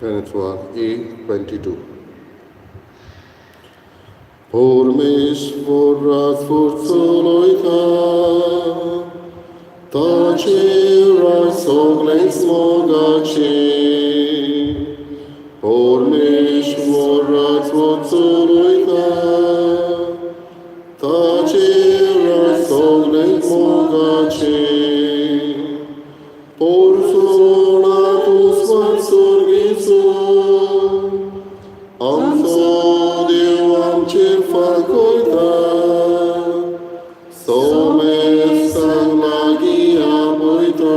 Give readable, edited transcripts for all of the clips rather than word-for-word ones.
Venezuela A22. परमेश्वर राजपूत चलयता, ताचेर राज सगळेंच मोगाचें. परमेश्वर राजपूत चलयता, ताचेर राज सगळेंच मोगाचें. पोरसोळा दुस्मान सोर्गीचो, आमचो देव आमचेर फांकयता, सोमेस्तांक लागीं आपयता,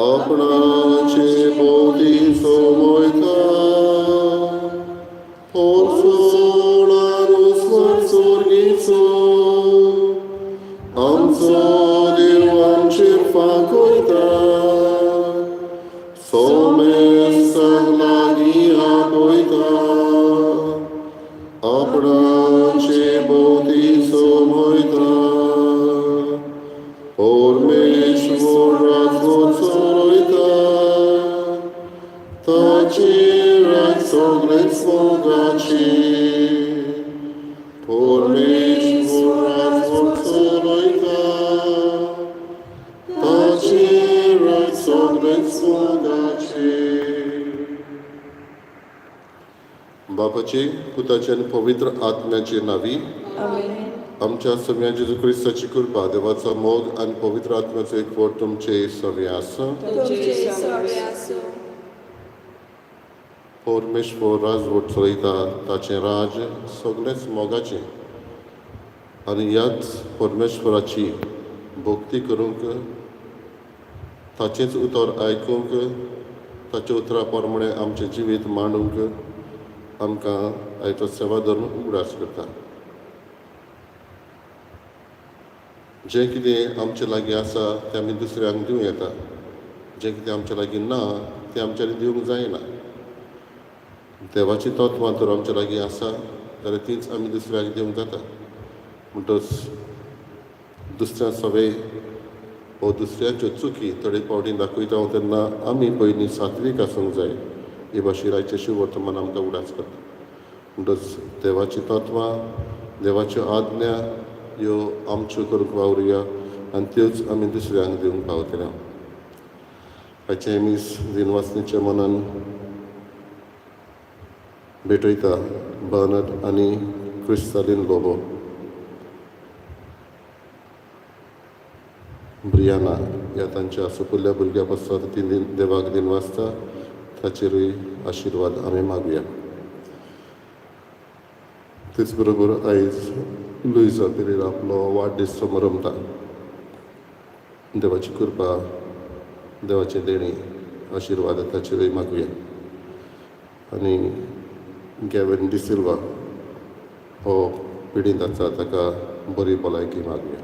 आपणाचे भोंवती सोमयता. पोरसोळा दुस्मान सोर्गीचो, आमचो देव आमचेर फांकयता, सोमेस्तांक लागीं आपयता, आपणाचे भोंवती सोमयता. परमेश्वर राजवट चलयता, ताचेर राज सगळेंच मोगाचें. परमेश्वर राजवट चलयता, ताचेर राज सगळेंच मोगाचें. बापाचे, पुताचे आनी पवित्र आत्म्याचे नावी. आमेन. आमच्या सोम्या जेजू क्रिस्ताची कृपा, देवाचो मोग आनी पवित्र आत्म्याचो एकवट तुमचे सवे आसूं. तुमचे सवे आसूं. परमेश्वर राजवट चलयता, ताचें राज सगळेंच मोगाचें आनी ह्याच परमेश्वराची भक्ती करूंक, ताचेंच उतर आयकूंक, ताच्या उतरा प्रमाणें आमचें जिवीत मांडूंक आमकां आयचो सेवा धर्म उगडास करता. जें कितें आमचे लागीं आसा तें आमी दुसऱ्यांक दिवं येता. जें कितें आमच्या लागीं ना तें आमच्यांनी दिवंक जायना. देवाचीं तत्वां तर आमच्या लागीं आसा जाल्यार तींच आमी दुसऱ्यांक दिवंक जाता. म्हणटच दुसऱ्या सवय वो दुसऱ्यांच्यो चुकी थोडे फावटी दाखयता तेन्ना आमी पयलीं सात्वीक आसूंक जाय, हे भाशेन आयचें शिववर्तमान आमकां उगडास करता. म्हणटच देवाचीं तत्वां, देवाच्यो आज्ञा ह्यो आमच्यो करूंक वावरुया आनी त्योच आमी दुसऱ्यांक दिवंक पावतले. आयचें मीस दिनवासनीच्या मनान भेटयता बर्नर्ड आनी क्रिस्तालीन लोबो, ब्रियाना ह्या तांच्या सुपुल्ल्या भुरग्या पासत ती देवाक दिनवासता. ताचेरूय आशिर्वाद आमी मागुया. तेच बरोबर आयज लुईजा पिरेरा आपलो वाडदीस समारंभता. देवाची कृपा, देवाचें देणें, आशिर्वाद ताचेरूय मागुया. आनी गॅवीन डिसिल्वा हो पिडींत आसा, ताका बरी भलायकी मागुया.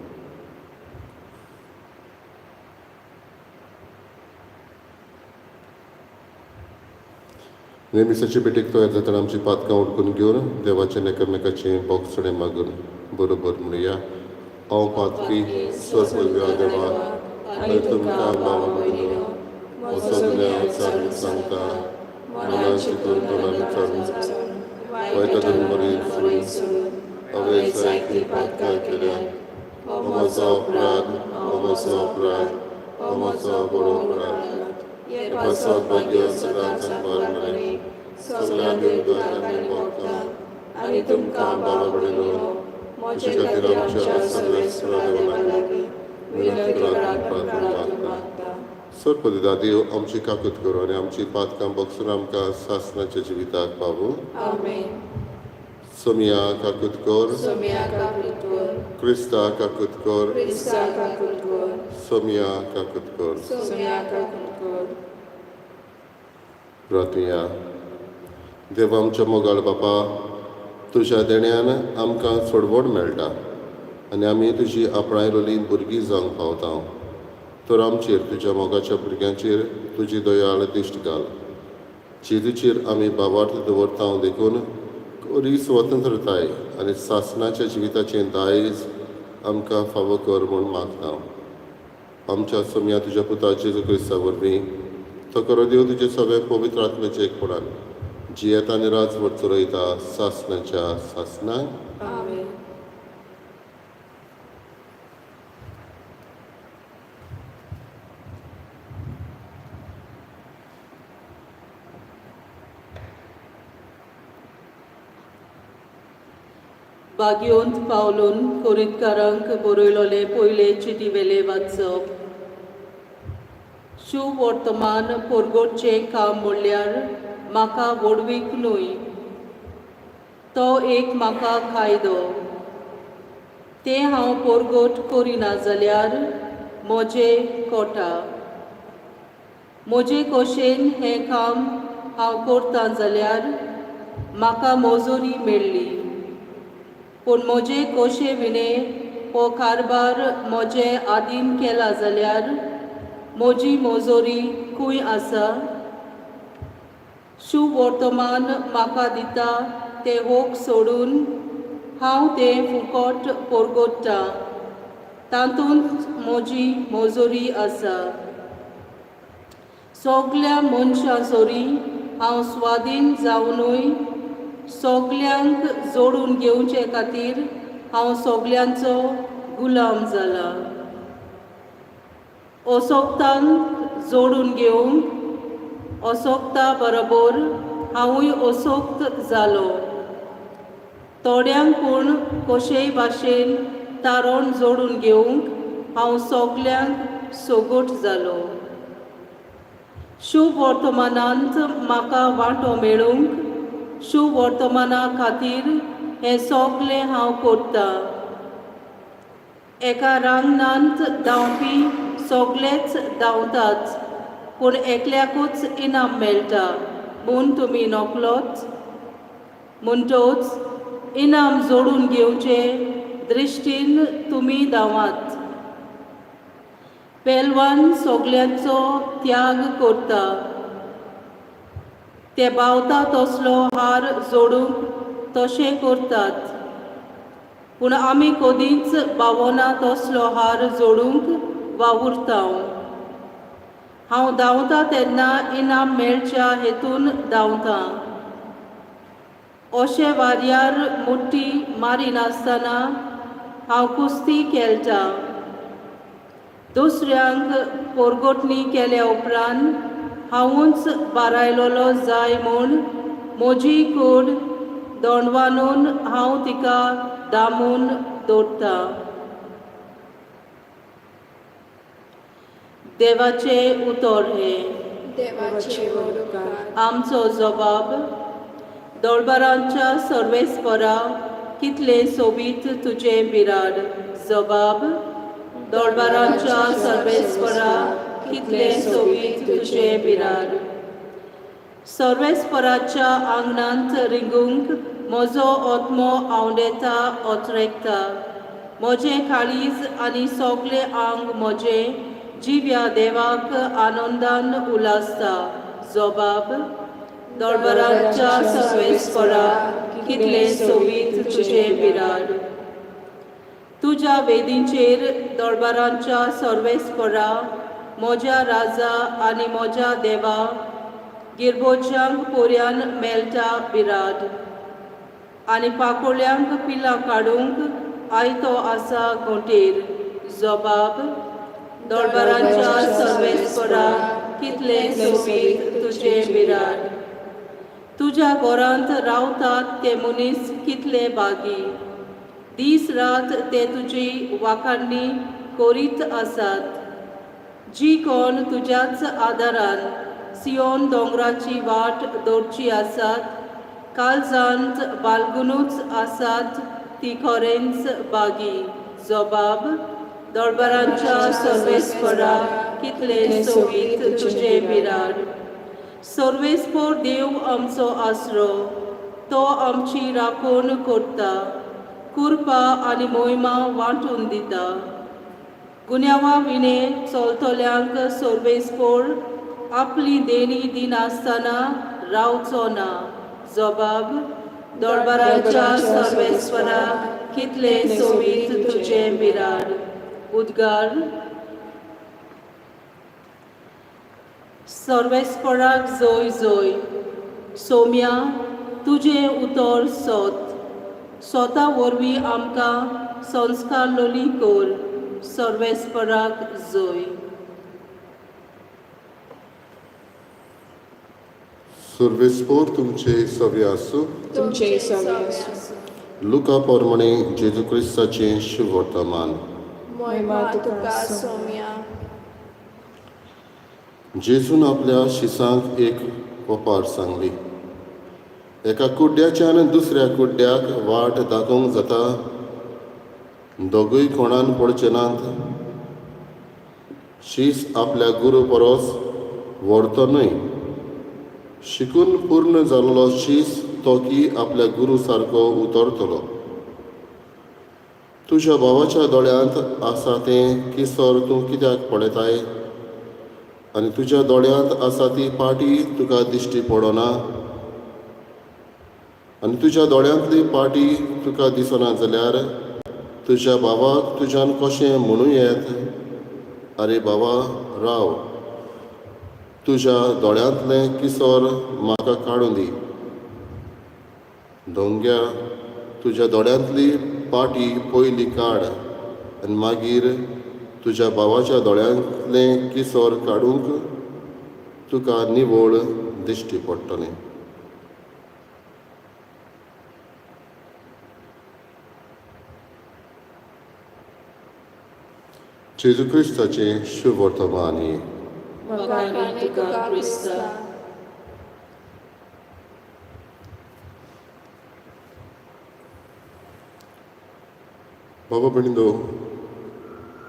नेमिसाचे भेटेक तयार जातना आमची पातकां उडकून घेवन देवाचें एकामेकाचें बोगसणें मागून बरोबर म्हणुया. हांव पातकी सर्व देवा आनी तुमकां बाबा भयणीनो, म्हजो गुन्यांव चालून सांगता. मनान चिंतून, तोंडान उच्चारून, वायटातून बरें सोडून हांवें जायतीं पातकां केल्यात. हो म्हजो अपराध, हो म्हजो अपराध, हो म्हजो बरो अपराध. हे पासत भाग्य सदांच सांबार मरे, सगळ्या देवदारांनी भोगता आनी तुमकां बाबा भयणीनो, म्हजे खातीर आमच्या सर्वेस्परा देवा लागीं विनंती करात म्हूण प्रार्थना मागता. सरपदी देव आमची काकूत करूं आनी आमची पातकां बगसून आमकां सासणाच्या जिविताक पावूं. आमेन. सोमिया काकूत कर. सोम्या काकूत कर. क्रिस्ता काकूत कर. क्रिस्ता काकूत कर. सोमिया काकूत कर. सोम्या काकूत कर. प्रार्थुया. देव आमच्या मोगाळ बापा, तुज्या देण्यान आमकां सोडवण मेळटा आनी आमी तुजी आपणायलोली भुरगीं जावंक पावता. तर आमचेर, तुज्या मोगाच्या भुरग्यांचेर तुजी दयाळ दिश्ट घाल. जेजूचेर आमी भावार्थ दवरता देखून खरी स्वतंत्रताय आनी सासणाच्या जिविताचें दायज आमकां फावो कर म्हूण मागता. आमच्या सोम्या तुज्या पुता जेजू क्रिस्ता वरवीं तो खरो देव तुजे सगळे पवित्र आत्म्याचे एकपणान जियेता आनी राजवट चलयता सासणाच्या सासणाक. आमेन. बागयोंत पावलून कोरिंतकारांक बरयलोले पयले चिटी वेले वाचप. शुवर्तमान पोरगोटचें काम म्हणल्यार म्हाका व्हडवीक न्हय, तो एक म्हाका कायदो. तें हांव पोरगोट करिना जाल्यार म्हजें कोटा. म्हजे खोशेन हें काम हांव करतां जाल्यार म्हाका मजुरी मेळ्ळी, पूण म्हजे खोशे विणें हो कारभार म्हजे आदीन केला जाल्यार म्हजी मजुरी खंय आसा? शुवर्तमान म्हाका दिता तें होक सोडून हांव तें फुकट परगट्टां, तातूंत म्हजी मजुरी आसा. सगल्या मनशां सरी हांव स्वाधीन जावनूय सगल्यांक जोडून घेवचे खातीर हांव सगल्यांचो गुलाम जाला. असोक्तांक जोडून घेवंक असोक्ता बरोबर हांवूय असोक्त जालो. थोड्यांक पूण कशेय भाशेन तारण जोडून घेवंक हांव सगल्यांक सोगट जालो. शुवर्तमानांत म्हाका वांटो मेळूंक शुवर्तमाना खातीर हें सगलें हांव करतां. एका रांगणांत धांवपी सगलेच धांवतात, पूण एकल्याकूच इनाम मेळटा म्हूण तुमी नकलोच. म्हणटोच इनाम जोडून घेवचे दृश्टीन तुमी धांवात. पेलवान सगल्यांचो त्याग करता, ते बावता तसलो हार जोडूंक तशें करतात, पूण आमी कदींच बावना तसलो हार जोडूंक वावुरता. हांव धांवता तेन्ना इनाम मेळच्या हेतून धांवता. अशें वाऱ्यार मुठी मारिनासतना हांव कुस्ती खेळटा. दुसऱ्यांक पोरगोटणी केल्या उपरांत हांवूच बारायलोलो जाय म्हूण म्हजी कूड दोंडवानून हांव तिका दामून दवरता. देवाचें उतर हें. देवाचे व्हड उपकार. आमचो जबाब. दोळबारांच्या सर्वेस्परा कितलें सोबीत तुजें बिराड. जबाब. दोळबारांच्या सर्वेस्परा कितलें सोबीत तुजें बिराड. सर्वेस्पराच्या आंगणांत रिंगूंक म्हजो आत्मो आंवडेता ओतरेकता. म्हजें काळीज आनी सगलें आंग म्हजें जिव्या देवाक आनंदान उलासता. जबाब. दोळबारांच्या सर्वेस्परा कितलें सोबीत तुजें बिराड. तुज्या वेदींचेर दोळबारांच्या सर्वेस्परा म्हज्या राजा आनी म्हज्या देवा गिरबोच्यांक पोऱ्यान मेळटा बिराड आनी पाकोळ्यांक पिलां काडूंक आयतो आसा घोंटेर. जबाब. दोळबारांच्या सर्वेस्परा कितलें सोबीत तुजें बिराड. तुज्या घरांत रावतात ते मनीस कितले बागी, दीस रात ते तुजी वाखाणणी करीत आसात. जी कोण तुज्याच आदारान सियोन दोंगराची वाट दवरची आसात, काळजांत बालगुनूच आसात ती खरेंच बागी. जबाब. दोळबारांच्या सर्वेस्परा कितलें सोबीत तुजें बिराड. सर्वेस्पर देव आमचो आसरो, तो आमची राखण करता, कृपा आनी मोहिमा वांटून दिता. गुन्यांवा विणें चलतल्यांक सर्वेस्पर आपली देणी दिनासतना रावचो ना. जबाब. दोळबारांच्या सर्वेस्परा कितलें सोबीत तुजें बिराड. उद्गार. सर्वेस्पराक जोय जोय. सोम्या, तुजें उतर सोत सोता वरवीं आमकां संस्कार लोली कर. सर्वेस्पराक जोय. सुर्वेस्पोर तुमचे सवे आसूं. तुमचे सवे आसूं. लुका पोरमणे जेजू क्रिस्ताचें शुभवर्तमान. मोहिमा तुका सोम्या. जेजून आपल्या शिसांक एक ओपार सांगली. एका कुड्ड्याच्यान दुसऱ्या कुड्ड्याक वाट दाखोवंक जाता? दोगूय कोणान पडचे नात? शीस आपल्या गुरू परस व्हरतो न्हय. शिकून पूर्ण जाल्लो शीस तो की आपल्या गुरू सारको उतरतलो. तुज्या भावाच्या दोळ्यांत आसा तें किसर तूं कित्याक पळयताय आनी तुज्या दोळ्यांत आसा ती पाटी तुका दिश्टी पडना? आनी तुज्या दोळ्यांतली पाटी तुका दिसना जाल्यार तुज्या भावाक तुज्यान कशें म्हणूं येत, आरे बाबा राव, तुज्या दोळ्यांतलें किसर म्हाका काडून दी. दोंग्या, तुज्या दोळ्यांतली पाटी पयली काड आनी मागीर तुज्या भावाच्या दोळ्यांतलें किसर काडूंक तुका निवळ दिश्टी पडटलें. जेजू क्रिस्ताचें शुभवर्तमान. वाखाणी तुका क्रिस्ता. बाबा भयणींनो,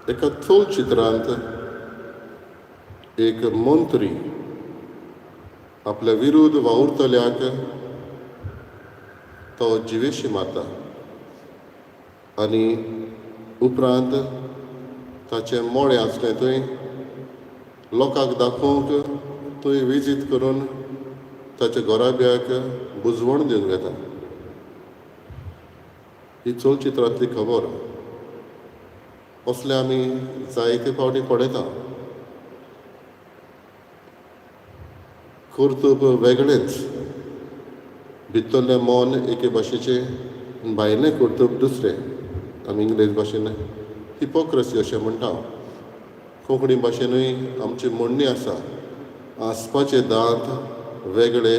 एका चलचित्रांत एक मंत्री आपल्या विरुद्ध वावुरतल्याक तो जिवेशी मारता आनी उपरांत ताचें मोळें आसलें थंय लोकांक दाखोवंक थंय विजीत करून ताच्या घराब्याक बुजवण दिवन वेता. ही चलचित्रांतली खबर. असले आमी जायते फावटी पळयता. कर्तुब वेगळेंच, भितरलें मन एके भाशेचें, भायलें कर्तुब दुसरें. आमी इंग्लीश भाशेन हिपोक्रसी अशें म्हणटा. कोंकणी भाशेनूय आमची म्हणणी आसा, आसपाचे दांत वेगळे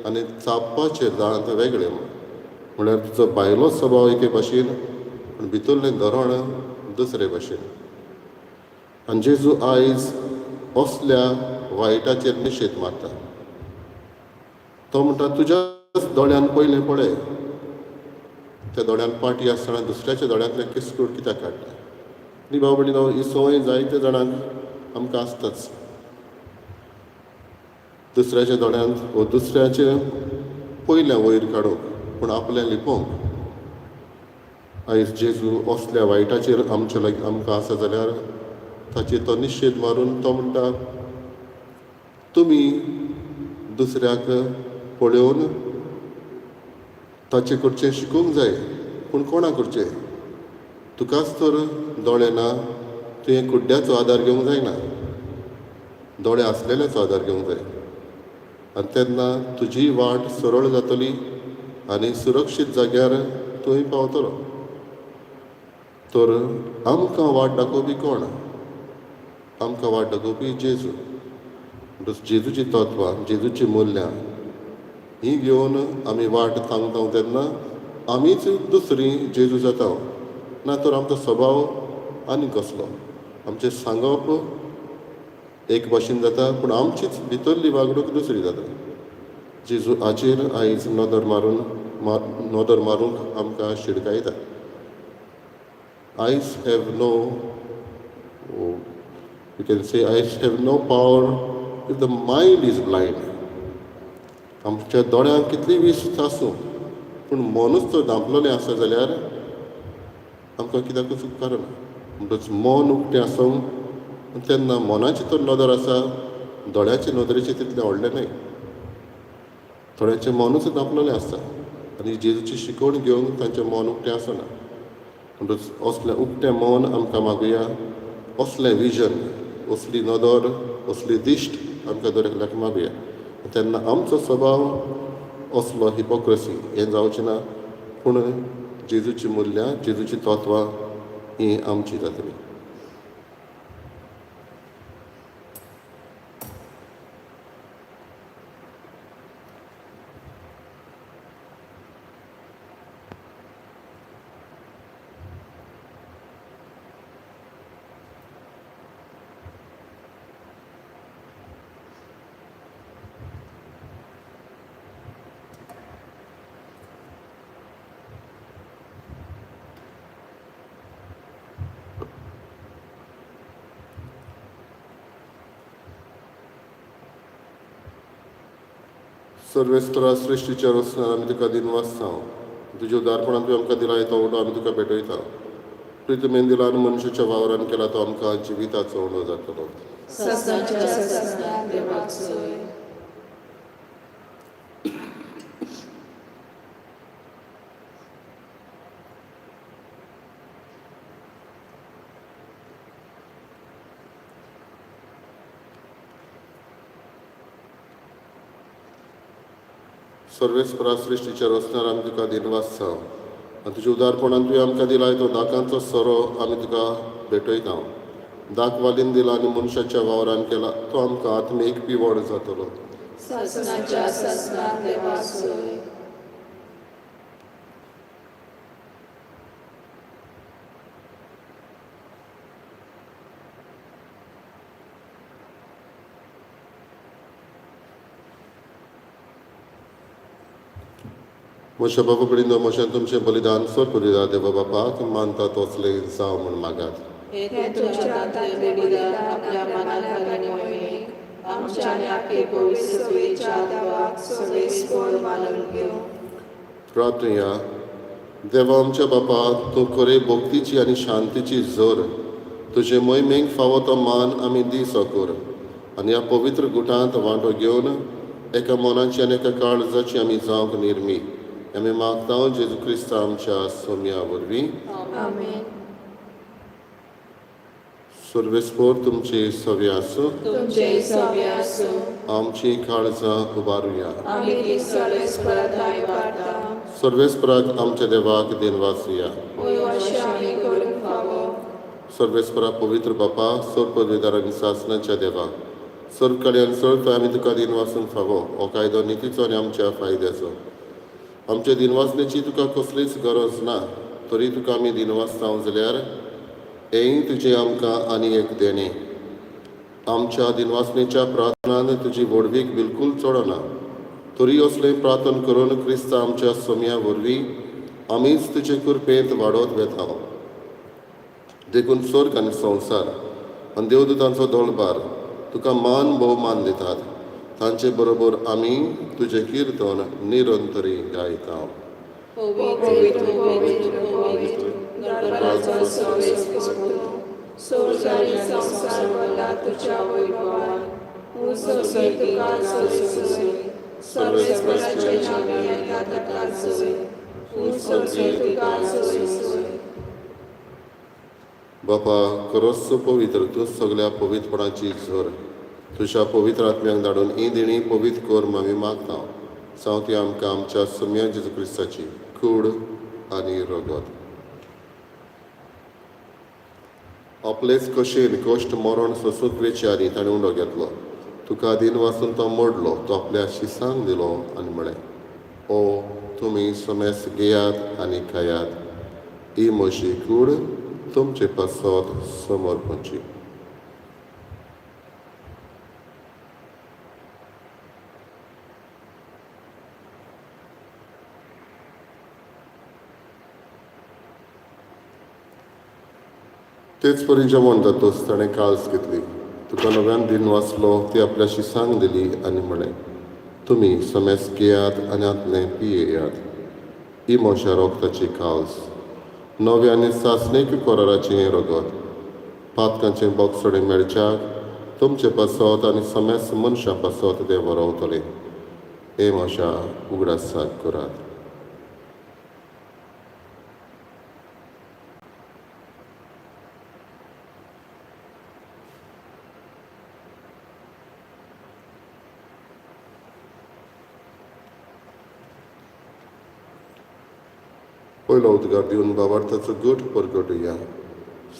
आनी चाबपाचे दांत वेगळे. म्हळ्यार तुजो भायलो स्वभाव एके भाशेन पूण भितरलें धोरण दुसरे भाशेन. आनी जेजू आयज असल्या वायटाचेर निशेध मारता. तो म्हणटा, तुज्याच दोळ्यान पयलें पळय, त्या दोळ्यान पाटी आसतना दुसऱ्याच्या दोळ्यांतलें किस्कूट कित्याक काडटा? आनी भाव भयणीनो, ही संवय जायत्या जाणांक आमकां आसताच. दुसऱ्याच्या दोळ्यांत वो दुसऱ्याचें पयलें वयर काडूंक पूण आपलें लिपोवंक. आयज जेजू असल्या वायटाचेर आमचे लागीं आमकां आसा जाल्यार ताचेर तो निशेध मारून तो म्हणटा, तुमी दुसऱ्याक पळोवन ताचे कडचें शिकूंक जाय, पूण कोणा कडचें? तुकाच तर दोळे ना, तुवें कुड्ड्याचो आदार घेवंक जायना, दोळे आसलेल्याचो आदार घेवंक जाय. आनी तेन्ना तुजी वाट सरळ जातली आनी सुरक्षीत जाग्यार तूंय पावतलो. तर आमकां वाट दाखोवपी कोण? आमकां वाट दाखोवपी जेजू. जेजूची तत्वां, जेजूची मुल्यां ही घेवन आमी वाट थांगता तेन्ना आमीच दुसरी जेजू जाता. ना तर आमचो स्वभाव आनी कसलो, आमचें सांगप एक भाशेन जाता पूण आमचीच भितरली वागणूक दुसरी जाता. जेजू हाचेर आयज नदर मारून नदर मारूंक आमकां शिडकायता. Eyes have no, you can say eyes have no power if the mind is blind. आमच्या दोळ्यांक कितली वीस आसूं पूण मनूच तर धांपलेलें आसा जाल्यार आमकां कित्याकूच उपकारना. म्हणटच मन उक्तें आसूंक तेन्ना मनाची तर नदर आसा, दोळ्याचे नदरेचें तितलें व्हडलें न्हय. थोड्यांचें मनूच धांपलेलें आसता आनी जेजूची शिकवण घेवंक तांचें मन उक्तें आसना. म्हणटच असलें उक्तें मन आमकां मागुया, असलें विजन, असली नदर, असली दिश्ट आमकां दर एकल्याक मागुया. तेन्ना आमचो स्वभाव असलो हिपोक्रसी हें जावचें ना, पूण जेजूची मुल्यां, जेजूची तत्वां हीं आमची जातली. सर्वेस्परा सृश्टीच्या रचणार आमी तुका दिनवासता. तुज्या उदारपणान तुवें आमकां दिला तो उंडो आमी तुका भेटयता. प्रितमेन दिला आनी मनशाच्या वावरान केला तो आमकां जिविताचो उंडो जातलो. सासणाच्या सासणाक देवाक सोय. सर्वेस्परा सृश्टीच्या रचणार आमी तुका दिनवासता आनी तुज्या उदारपणान तुवें आमकां दिला तो दाकांचो सोरो आमी तुका भेटयता. दाक वालीन दिला आनी मनशाच्या वावरान केला तो आमकां आत्मीक पिवण जातलो. सासणाच्या सासणाक देवाक सोय. म्हज्या बाबा कडेन म्हज्यान तुमचें बलिदान सर बलिदान देवा बापाक मानता तसलें जावं म्हूण मागात. हे तुमच्या हातांतलें बलिदान आपल्या मनाक आनी मोहिमेक आमच्या आनी आखे पवित्र सभेच्या देवाक सर्वेस्पर मानून घेवं. प्रार्थया. देवा आमच्या बापा, तूं खरे भक्तीची आनी शांतीची जोर, तुजे मोहिमेक फावो तो मान आमी दी सकोर आनी ह्या पवित्र गुटांत वांटो घेवन एका मनाची आनी एका काळजाची आमी जावंक निर्मी. आमी मागता जेजू क्रिस्ता आमच्या सोम्या वरवीं. आमेन. सर्वेस्पर तुमचे सवे आसूं. तुमचे सवे आसूं. आमची काळजां उबारुया. आमी ती सर्वेस्परा थंय वाडटा. सर्वेस्पराक आमच्या देवाक दिनवासुया. वय अशें आमी करूंक फावो. सर्वेस्परा पवित्र बापा, सर्व पदवीदार आनी सासणाच्या देवा, सर्व कल्याण सर्व आमी तुका दिनवासूंक फावो. हो कायदो नितीचो आनी आमच्या फायद्याचो. आमच्या दिनवासनेची तुका कसलीच गरज ना, तरी तुका आमी दिनवासता जाल्यार हेंय तुजें आमकां आनी एक देणें. आमच्या दिनवासनेच्या प्रार्थनान तुजी व्हडवीक बिलकूल चडना, तरी असलें प्रार्थना करून क्रिस्ता आमच्या सोम्या वरवीं आमीच तुजे कृपेंत वाडत वेता. देखून स्वर्ग आनी संवसार आनी देवदूतांचो दळबार तुका मान भोवमान दितात. तांचे बरोबर आमी तुजें किर्तन निरंतरी गायता. पवित्र पवित्र पवित्र दरबाराचो सर्वेस्पर तूं, स्वर्ग आनी संवसार भरला तुज्या वैभवान. तूं स्वर्गी तुका सोय. सर्वेस्पराचे नांव येता ताका सोय. तूं स्वर्गी तुका सोय. बापा, खरोच पवित्र तूं सगल्या पवित्रपणाची झर. तुज्या पवित्र आत्म्याक धाडून ही देणी पवित्र कर आमी मागता. सावती आमकां आमच्या सोम्या जेजू क्रिस्ताची कूड आनी रगत. आपलेच कशेन कश्ट मरण सोंसूंक वेचे आदी ताणें उंडो घेतलो. तुका दिनवासून तो मोडलो, तो आपल्या शिसांक दिलो आनी म्हळें, ओ तुमी समेस घेयात आनी खायात, ही म्हजी कूड तुमचे पासत समर्पणची. तेच परी जेवण जातच ताणें काळस घेतली, तुका नव्यान दिन वाचलो, ती आपल्या शिसांक दिली आनी म्हळें, तुमी समेस घेयात आनी आतलें पियेयात, ही म्हज्या रोगताची काळस, नव्या आनी सासणेक कराराचें हें रगत, पातकांचें बोगसणें मेळच्याक तुमचे पासत आनी समेस मनशां पासत तें बरोवतलें. हे म्हज्या उगडासाक करात. पयलो उद्गार दिवन बाबार्थाचो गट परगटुया.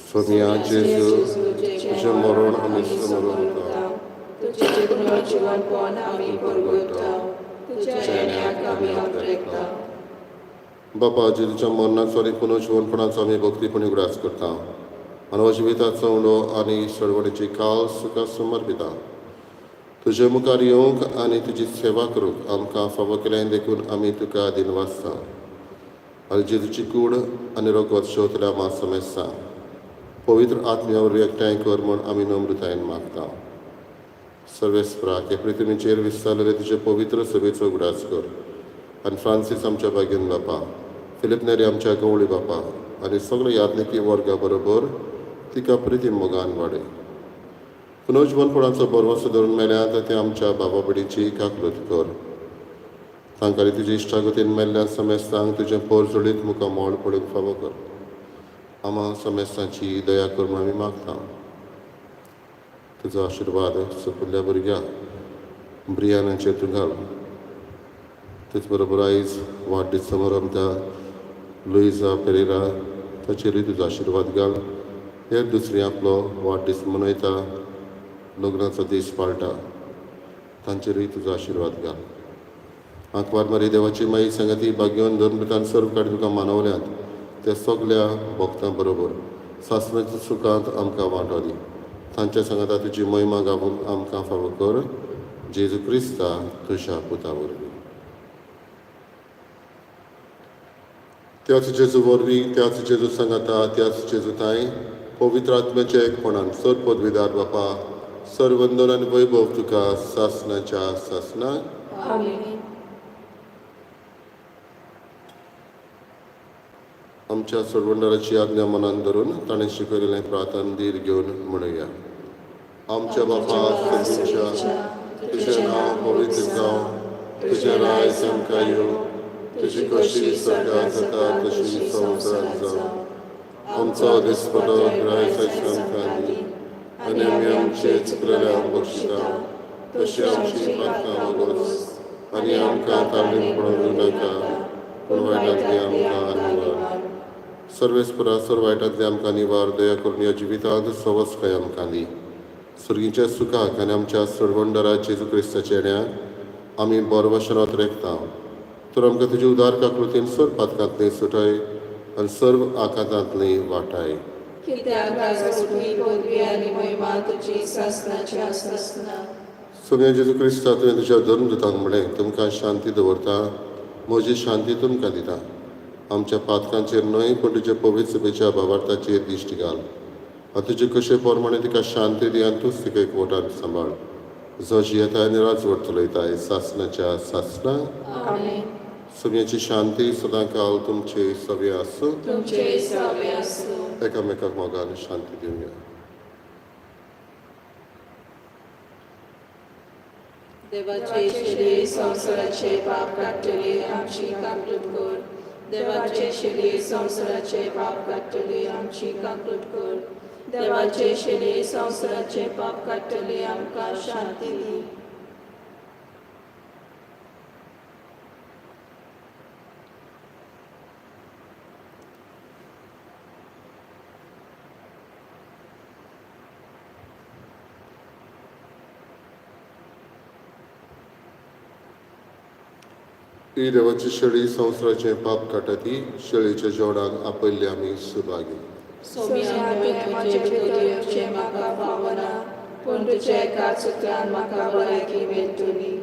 सोनिया जेजू, तुजें मरण आमी समरता, तुजें पुनर्जिवनपण आमी परगटता, तुज्या येण्याक आमी अत्रेकता. बापा, जेजूच्या मरणाचो आनी पुनर्जिवनपणाचो आमी भक्तीपणी उगडास करता आनी हो जिविताचो उंडो आनी सडवणीची काल सुखा समर्पिता. तुजे मुखार येवंक आनी तुजी सेवा करूंक आमकां फावो केलें देखून आमी तुका दिनवासता. आनी जेजूची कूड आनी रगत शेवतल्या आमा समेस्ता पवित्र आत्म्या वरवीं एकठांय कर म्हूण आमी नम्रतायेन मागता. सर्वेस्पराक हे पृथ्वीचेर विस्तारलेले तुजे पवित्र सभेचो उगडास कर आनी फ्रांसीस आमच्या बागेन बापा, फिलीप नेरी आमच्या गवळी बापा आनी सगळे याज्ञिकी वर्गा बरोबर तिका प्रिती मोगान वाडय. पुनर्जिवनपणाचो भरवंसो धरून मेल्यात ते आमच्या बाबा भयणीची काकलूत कर. तांकां तुजी इश्टागतीन मेल्ल्या समेस्तांक तुजें पोरजोळीत मुखार मोड पडूंक फावो कर. आमा समेस्तांची दया कर म्हूण आमी मागता. तुजो आशिर्वाद सोपुल्ल्या भुरग्या ब्रियानाचेर तूं घाल. तेच बरोबर आयज वाडदीस समारंभ त्या लुईजा पेरेरा ताचेरूय तुजो आशिर्वाद घाल. हे दुसरी आपलो वाडदीस मनयता, लग्नाचो दीस पाळटा, तांचेरूय तुजो आशिर्वाद घाल. आंकवार मारी देवाची माई सांगाती भाग्यवन धर्मतान सर्व काडी तुका मानवल्यात त्या सगल्या भक्तां बरोबर सासणाच्या सुखांत आमकां वांटो दी. तांच्या सांगाता तुजी महिमा गावूंक आमकां फावो कर, जेजू क्रिस्ता तुज्या पुता वरवीं. त्याच जेजू वरवीं, त्याच जेजू सांगाता, त्याच जेजू तांय पवित्र आत्म्याच्या एकपणान सर पदवीदार बापा, सर्वंदन आनी वैभव तुका सासणाच्या सासणाक. आमेन. आमच्या सोडवणदाराची आज्ञा मनान धरून ताणें शिकयलेलें प्रार्थन धीर घेवन म्हणुया. आमच्या बापा सर्गीच्या, तुजें नांव पवित्र जावं, तुजें राज आमकां येवं, तुजी कशी स्वर्गात जाता तशी संवसारांत जावं. आमचो दिसपटो ग्रायस आमकां दी आनी आमी आमचे चुकलेल्यांक बक्षिता तशी आमची प्रार्थना वगोस आनी आमकां ताळीन पडोवंक नाका, पूण वायटांतली आमकां निवार. सर्वेस्परा सर्व वायटांतली आमकां निवार. दया करून ह्या जिवितांत सवस्काय आमकां दी. सर्गीच्या सुखाक आनी आमच्या सरवंडरा जेजू क्रिस्ताच्या येण्याक आमी बरवशनात रेखता. तर आमकां तुजी उदार काकृतीन सर्व पातकांतली सुटय आनी सर्व आकांतांतली वाटाय. कित्याक राजवटी पदवी आनी महिमा तुजी सासणाच्या सासणाक. सोम्या जेजू क्रिस्ता, तुवें तुज्या धर्मदूतांक म्हणलें, तुमकां शांती दवरता, म्हजी शांती तुमकां दिता. आमच्या पातकांचेर न्हय पूण तुज्या पवित्र सभेच्या भावार्थाचेर दिश्ट घाल आनी तुजे कशे प्रमाणे तिका शांती दी आनी तूंच तिका एकवटान सांबाळ, जो जियेता आनी राजवट चलयताय सासणाच्या सासणाक. आमेन. सोम्याची शांती सदांकाल तुमचे सवे आसूं. तुमचे सवे आसूं. एकामेकाक मोगान शांती दिवया. देवाचे देवाचे संवसाराचे पाप काडटले आमची काकलूत कर. देवाचे शिले संवसाराचे पाप काडटले आमची काकलूत कर. देवाचे शिले संवसाराचे पाप काडटले आमकां शांती दी. ही देवाची शेळी संवसाराचें पाप काडटा ती शेळीच्या जेवणाक आपयल्ली आमी सुभागी. सोम्या, तुवें म्हजे भितर येवचें म्हाका फावना, पूण तुज्या एकाच उतरान म्हाका भलायकी मेळटली.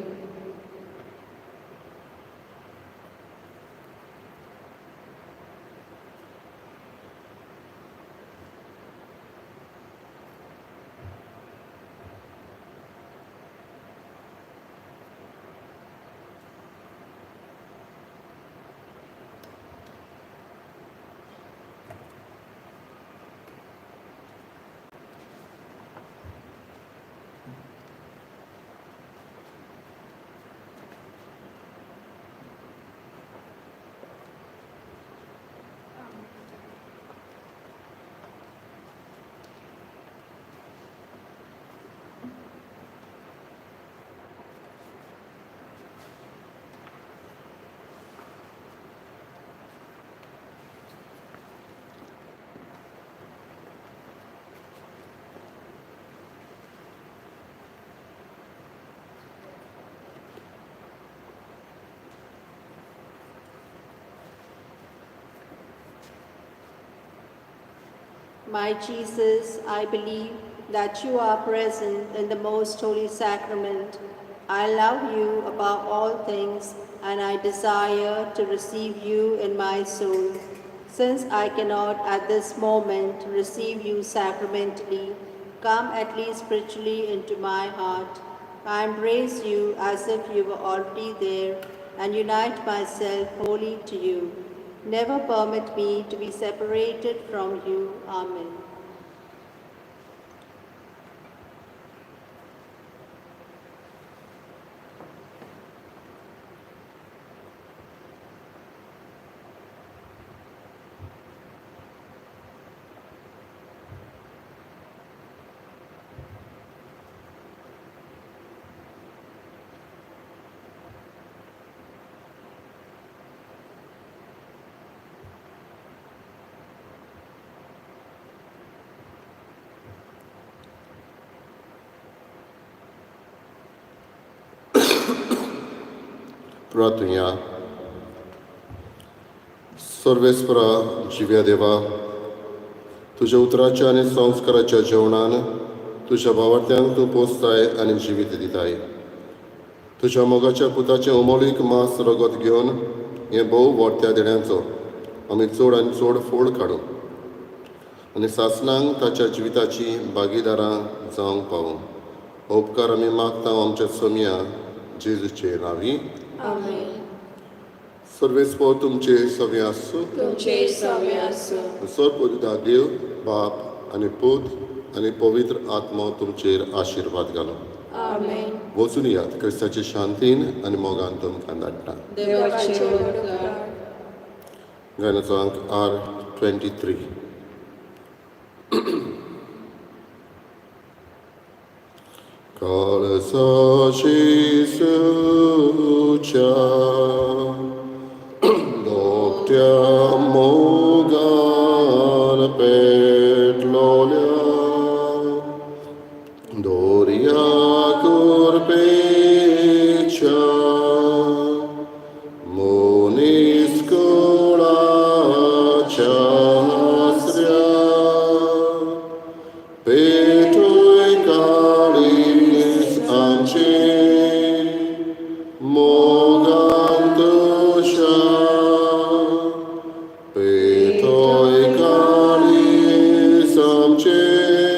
My Jesus, I believe that you are present in the most holy sacrament. I love you above all things, and I desire to receive you in my soul. Since I cannot at this moment receive you sacramentally, come at least spiritually into my heart. I embrace you as if you were already there and unite myself wholly to you. Never permit me to be separated from you. Amen. प्रार्थुया. सर्वेस्परा जिव्या देवा, तुज्या उतराच्या आनी संस्काराच्या जेवणान तुज्या भावार्थ्यांक तूं पोसताय आनी जिवीत दिताय. तुज्या मोगाच्या पुताचें अमोलीक मांस रगत घेवन हें भोव व्हडत्या देण्याचो आमी चड आनी चड फोड काडूं आनी सासणांक ताच्या जिविताची भागीदारां जावंक पावूं. हो उपकार आमी मागता आमच्या सोमया जेजूचे नांवी. आमेन. सर्वेस्पर तुमचे सगळे आसूं. तुमचे सवे आसूं. सर्वपुरिता देव बाप आनी पूत आनी पवित्र आत्मो तुमचेर आशिर्वाद घालो. आमेन. वचून यात क्रिस्ताचे शांतीन आनी मोगान तुमकां धाडटा. देवाचे उपकार. गायनाचो अंक R 23. काळजाची सुच्या धाकट्या मोगान पेटलोल्या दोरया कुरपेच्या मनीस कुळाच्या आसऱ्या पेटोय काळीज आमचें मोगान तुज्या, पेटोय काळीज आमचें.